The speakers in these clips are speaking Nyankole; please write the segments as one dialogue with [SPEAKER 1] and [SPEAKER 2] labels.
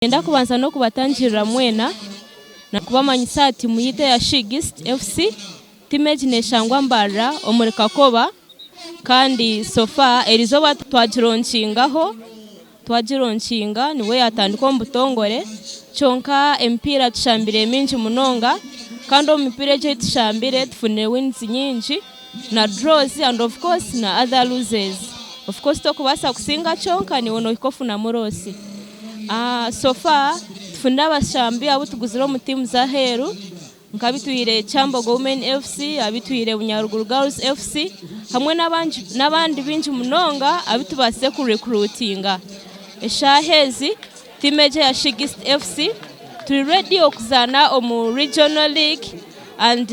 [SPEAKER 1] Niinyenda kubanza n'okubatangirira mwena na kubamanyisa aha tiimu yaitu eya She Gist FC. Tiimu egi neeshangwa Mbarara omuri Kakoba kandi so far erizooba twagironkingaho, twagironkinga nibwo yaatandika omu butongore kyonka emipiira tushambire mingi munonga kandi omu mipiira egi ei tushambire tufunire wins nyingi na draws and of course na other loses. Of course tokubaasa kusinga kyonka naiwe nohika ofunamu loss. So far tufunire abashambi abu tuguzire omu tiimu z'aheeru nk'abitwire Kyambogo Women FC, abitwire Bunyaruguru Girls FC hamwe n'abandi baingi munonga abu tubaasize ku recruitinga. Eshaaha ezi tiimu egi eya She Gist FC turi ready okuzaana omu regional league and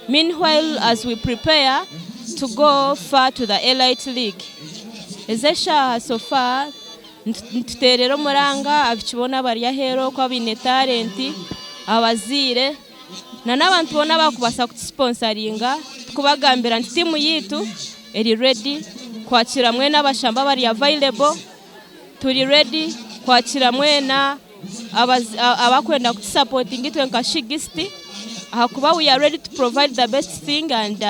[SPEAKER 1] Meanwhile as we prepare to go far to the elite league ezi eshaaha so far nituteerera omuranga abaishiki boona abari aheeru okwo abaine talent, abazaire na n'abantu boona abarikubaasa kutusiponsaringa tukubagambira nti tiimu yaitu eri ready kwakira mwena abashambo abari available, turi ready kwakira mwena abakwenda kutusapotinga itwe nka She Gist ahakuba we are ready to provide the best thing and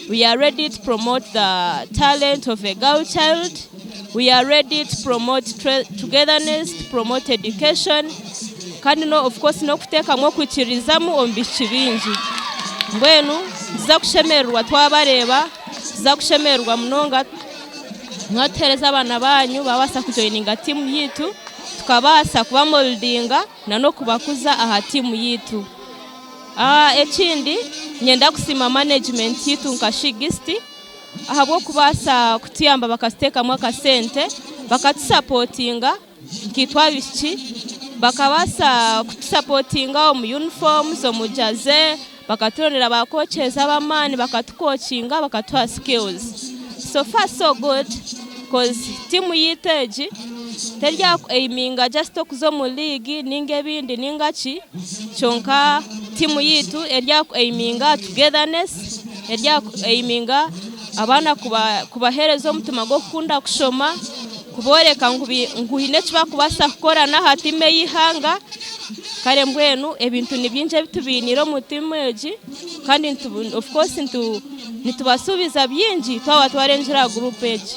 [SPEAKER 1] we are ready to promote the talent of a girl child, we are ready to promote togetherness, to promote education kandi of course n'okuteekamu okwikiririzamu omu baishiki baingi. Mbwenu nituza kushemererwa twabareeba, nituza kushemererwa munonga mwatuheereza abaana baanyu baabaasa kujoyininga tiimu yaitu. Tukabaasa kubamoldinga n'okubakuza aha tiimu yaitu. Ekindi, niinyenda kusiima management yaitu nka She Gist ahabw'okubaasa kutuyamba bakatuteekamu akasente bakatusapotinga nkaitwe abaishiki, bakabaasa kutusapotinga omu uniforms, omu jersey, bakaturondera ba coaches ab'amaani bakatukokinga bakatuha skills. So far so good coz tiimu yaitu egi teri aha ku aiminga just okuza omu league ninga ebindi ninga ki kyonka tiimu yaitu eri aha ku aiminga aha togetherness, eri aha ku aiminga abaana kubaheereza omutima gw'okukunda kushoma, kubooreka ngu haine eki barikubaasa kukora n'aha tiimu ey'eihanga. Kare mbwenu ebintu ni bingi ebi tubainiire omu tiimu egi kandi of course nitubasuubiza bingi twaba twarengire aha guruupu egi.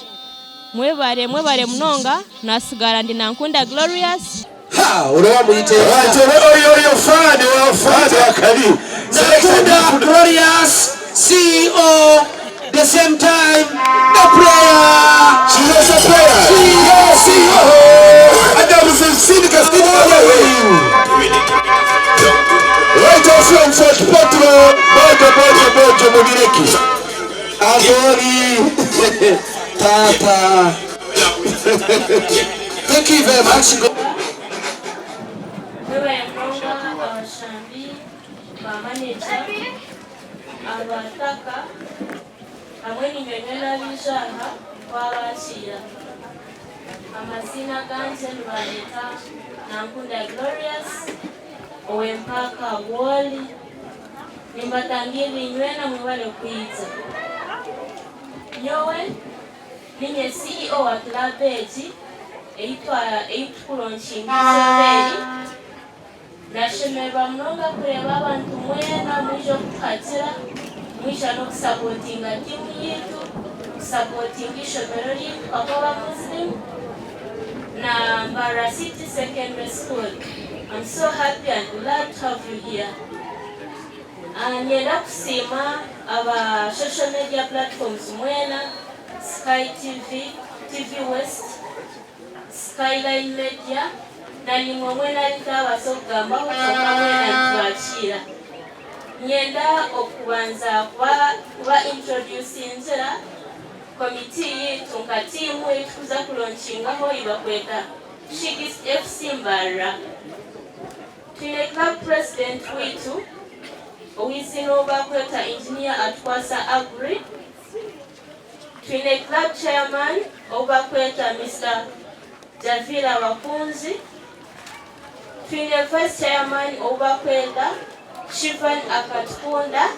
[SPEAKER 1] Mwebare, mwebare munonga. Naatsigara ndi Nankunda Glorious.
[SPEAKER 2] Ha! Ore wamuyita
[SPEAKER 3] Ati
[SPEAKER 2] eta?
[SPEAKER 3] oyo oyo fan wa fan wa kabi.
[SPEAKER 2] Nankunda Glorious CEO the same time the player.
[SPEAKER 3] She's also a player. Yes, CEO. Adams Sindika Sindika Right off from Fort Potro, Bojo Bojo Bojo Mubireki.
[SPEAKER 2] Agori Tata. Thank you very much.
[SPEAKER 1] Mwebare munonga abashambi, ba manager, abataka hamwe nainywe mwena abaija aha twabakiira. Amaziina agangye nibareeta Nankunda Glorious ow'empaaka Wooli. Nimbatangirira inywena mwebare kwija. Nyowe niinye CEO wa club egi ei tukuronkinga eizooba eri. Nashemererwa munonga kureeba abantu mwena mwija okutuhagira, mwija n'okusapotinga tiimu yaitu, kusapotinga eishomero ryaitu Kakoba Muslim na Mbarara City Secondary School. I'm so happy and glad to have you here. Niinyenda kusiima aba social media platforms mwena, Sky TV, TV West, Skyline Media na naimwe mwena abu ntaabaasa okugambaho kwonka mwena nitubakiira. Niinyenda okubanza kuba kuba introducingira committee yaitu nka tiimu ei turikuza kulonkingaho ei barikweta She Gist FC Mbarara. Twine club president waitu ow'eiziina ou barikweta Engineer Atukwasa Aggrey. Twine club chairman ou barikweta Mister Javira Bakunzi, twine vice chairman ou barikweta Shivan Akatukunda,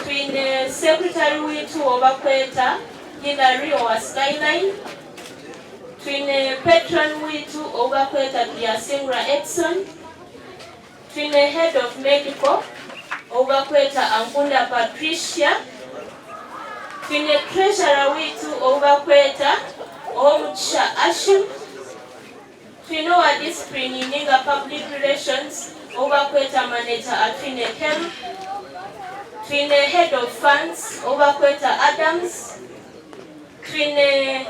[SPEAKER 1] twine secretary waitu ou barikweta Hillary owa Skyline, Twine Patron waitu ou bakweta Turyasingura Edson, twine Head of Medical ou bakweta Ankunda Patricia, twine Treasurer waitu ou bakweta Owomugisha Ashim, twine owa Discipline ninga Public Relations ou bakweta Manager Atwine Kem, twine Head of Funds ou bakweta Adams, Twine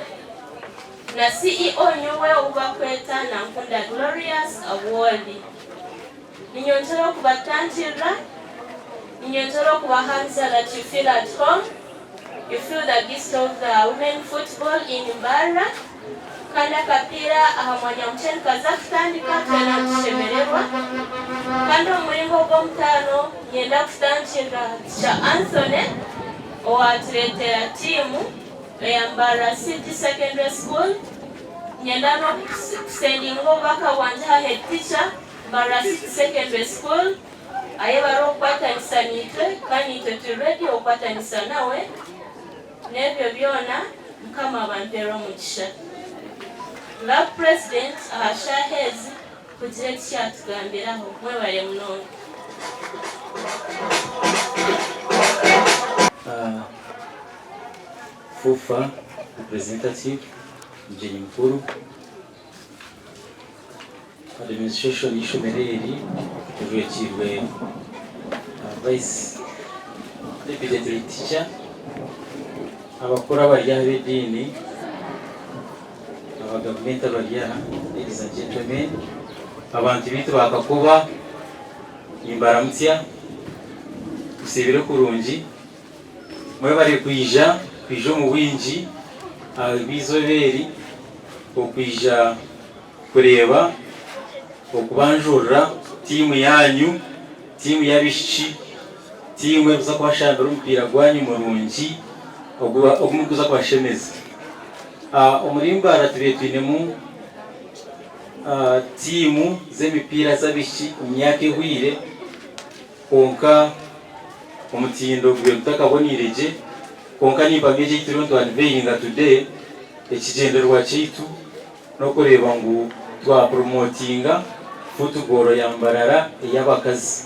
[SPEAKER 1] na CEO nyowe ou bakweta Nankunda Glorious Awoli. Ninyongyera okubatangirira, ninyongyera okubahandiza that you feel at home, you feel the gist of the women football in Mbarara kandi akapiira aha mwanya mukye nikaza kutandika twena nitushemererwa kandi omu muringo ogw'omutaano niinyenda kutangirira Teacher Anthony Owaatureetera tiimu eya Mbarara City Secondary School, Niinyenda n'okusendinga obubaka bwangye aha Head Teacher, Mbarara City Secondary School, ayebare okukwatanisa naitwe kandi naitwe turi ready okukwatanisa nawe. N'ebyo byona Mukama abampeere omugisha. Club President aha shaaha ezi kugira eki yaatugambiraho. Mwebare munonga.
[SPEAKER 4] FUFA representative, Mugyenyi mukuru, administration y'eishomero eri ejwekiirwe Vice Deputy Head Teacher, abakuru abari aha ab'ediini, aba gavumenti abari aha, ladies and gentlemen, abantu baitu ba Kakoba nimbaramutsya, musiibire kurungi, mwebare kwija, kwija omu bwingi aha rw'eizooba eri okwija kureeba okubanjurira tiimu yaanyu, tiimu y'abaishiki, tiimu erikuza kubashambira omupiira gwanyu murungi ogu ogurikuza kubashemeza. Omuri Mbarara tubaire twinemu tiimu z'emipiira z'abaishiki omu myaka ehweire kwonka omutindo gubaire gutakaboneire gye kwonka nimpamya egi ei turiyo nitu unveilinga today ekigyendererwa kyaitu n'okureeba ngu twa promotinga football ya Mbarara ey'abakazi.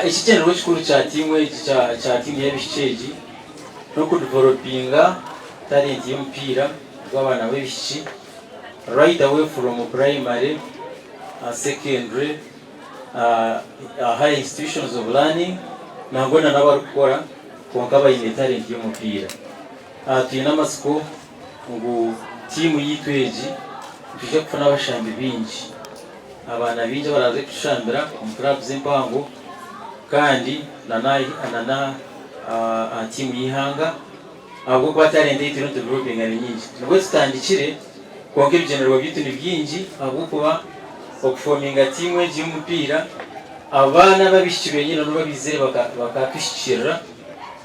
[SPEAKER 4] Ekigyendererwa ekikuru kya tiimu egi kya tiimu y'abaishiki egi n'okudevelopinga talent y'omupiira gw'abaana b'abaishiki right away from primary, secondary, higher institutions of learning nangwa na n'abarikukora kwonka baine talent y'omupiira. Twine amatsiko ngu tiimu yaitu egi nitwija kufuna abashambi baingi. Abaana baingi abaraaze kutushambira omu clubs empango kandi nana aha tiimu y'eihanga ahabw'okuba talent ei turiyo nitudevelopinga ni nyingi. Nibwo tutandikire kwonka ebigyendererwa byaitu ni bingi ahabw'okuba okufominga tiimu egi y'omupiira abaana b'abaishiki benyine nibo baizire bakatuhikiirira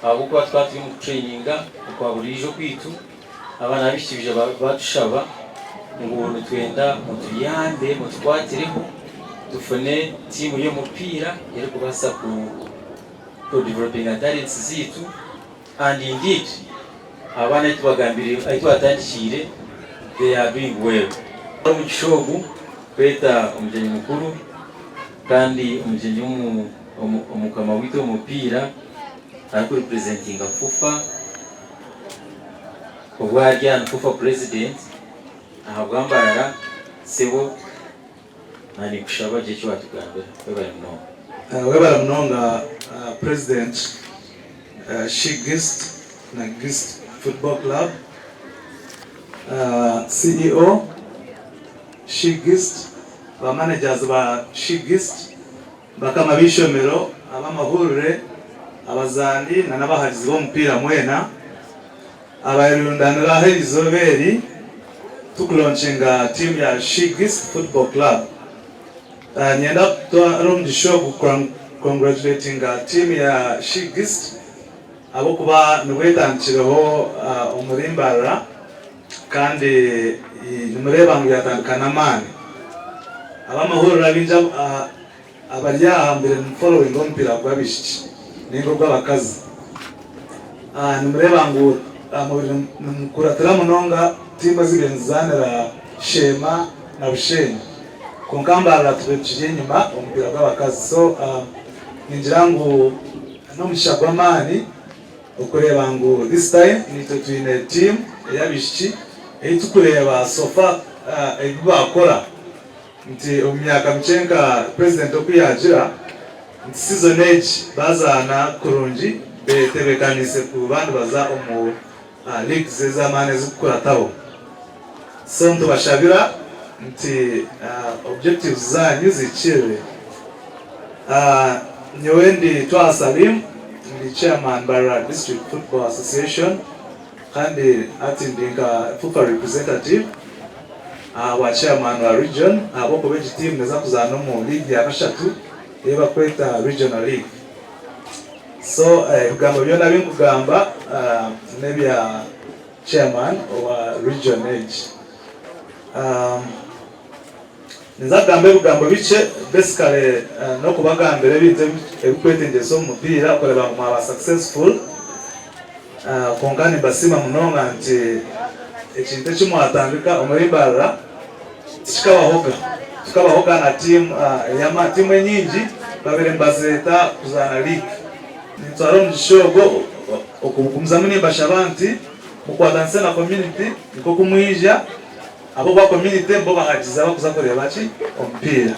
[SPEAKER 4] ahabw'okuba tukaba turi omu kutureyininga okwa buriijo kwaitu. Abaana b'abaishiki baija baatushaba ngu nitwenda mutuyambe mutukwatireho tufune tiimu y'omupiira erikubaasa ku developinga talents zaitu and indeed abaana ahu tubagambiriire ahu twatandikiire they are doing well. Omugisha ogu kweta omugyenyi mukuru kandi omugyenyi omukama waitu omu mupiira ariku representinga FUFA. Obu ari aha ni FUFA president ahabwa Mbarara sebo na ninkushaba gira eki watugambira webare munonga.
[SPEAKER 5] Webare munonga president She Gist na Gist Football Club, CEO She Gist, ba managers ba She Gist, Bakama b'eishomero, ab'amahurire, abazaani na n'abahagizi b'omupiira mwena abaayerundanira aha erizooba eri tukulonkinga tiimu ya She Gist Football Club. Niinyenda kutwara omugisha ogu kukongurajuratinga tiimu ya She Gist ahabw'okuba nibwo etandikireho omuri Mbarara. Kandi nimureeba ngu yaatandika n'amaani. Ab'amahuriro abaingi abari aha mbaire nimuforowinga omupiira gw'abaishiki nainga ogw'abakazi. Nimureeba ngu Mubiri nimukuratira munonga tiimu ezibaire nizizaanira Sheema na Bushenyi kwonka Mbarara tubaire tukiri enyima omu mupiira gw'abakazi so ningira ngu n'omugisha gw'amaani okureeba ngu this time naitwe twine tiimu ey'abaishiki ei turikureeba so far ebi baakora Nti omu myaka mikye nka Purezidenti oku yaagira nti sizoni egi baazaana kurungi betebeekaniise kuba nibaza omu leagues ez'amaani ezirikukurataho. So nitubashabira nti objectives zaanyu zihikirire. Nyowe ndi Twaha Salim, ndi Chairman Mbarara District Football Association kandi hati ndi nka FUFA representative. Ahabwa chairman wa region ahabw'okuba egi tiimu neeza kuzaana omu league ya kashatu ei barikweta regional league. So ebigambo byona ebi nkugamba n'ebya chairman owa region egi. Ninza kugamba ebigambo bikye basically n'okubagambira ebintu ebikwetengyesa omu mupiira kureeba ngu mwaba successful. Kwonka nimbasiima munonga nti ekintu eki mwatandika omuri Mbarara tikikabahoga. Tikabahoga na tiimu ey'amaani. Tiimu enyingi babaire nibazeeta kuzaana liigi. Nintwara omugisha ogwo okugumizamu nimbashaba nti mukwatanise na community nk'oku mwija ahabw'okuba community nibo bahagizi abarikuza kureeba ki? Omupiira.